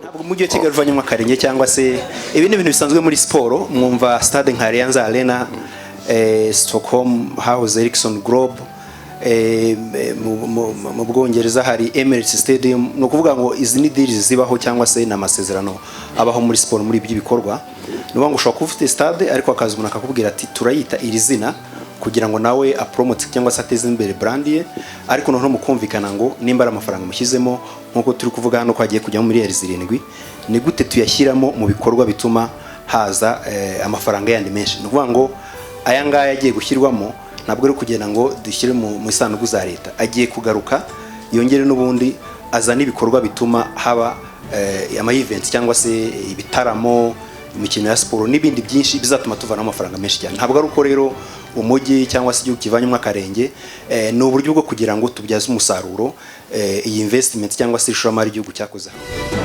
Ntabwo Umujyi wa Kigali uvanyemo akarenge, cyangwa se ibi ni ibintu bisanzwe muri siporo. Mwumva stade nka Allianz Arena, Stockholm House Ericsson Globe, mu Bwongereza hari Emirates Stadium. Ni ukuvuga ngo izi ni deals zibaho, cyangwa se ni amasezerano abaho muri siporo, muri ibyo bikorwa. Ni ukuvuga ngo ushobora kuba ufite stade, ariko hakaza umuntu akakubwira ati: "Turayita iri zina," kugira ngo nawe apromote cyangwa se ateze imbere brand ye. Ariko noneho mukumvikana ngo nimba ari amafaranga mushyizemo, nk'uko turi kuvuga hano ko hagiye kujyamo miliyari 7, ni gute tuyashyiramo mu bikorwa bituma haza amafaranga yandi menshi? Ni ukuvuga ngo aya ngaya agiye gushyirwamo ntabwo ari kugira ngo dushyire mu isanduku za leta, agiye kugaruka yongere n'ubundi azane ibikorwa bituma haba ama events cyangwa se ibitaramo, imikino ya siporo n'ibindi byinshi bizatuma tuvanamo amafaranga menshi cyane. Ntabwo ari uko rero umujyi cyangwa se igihugu kivanyemo akarenge, ni uburyo bwo kugira ngo tubyaze umusaruro iyi investment cyangwa se ishoramari igihugu cyakoze hano.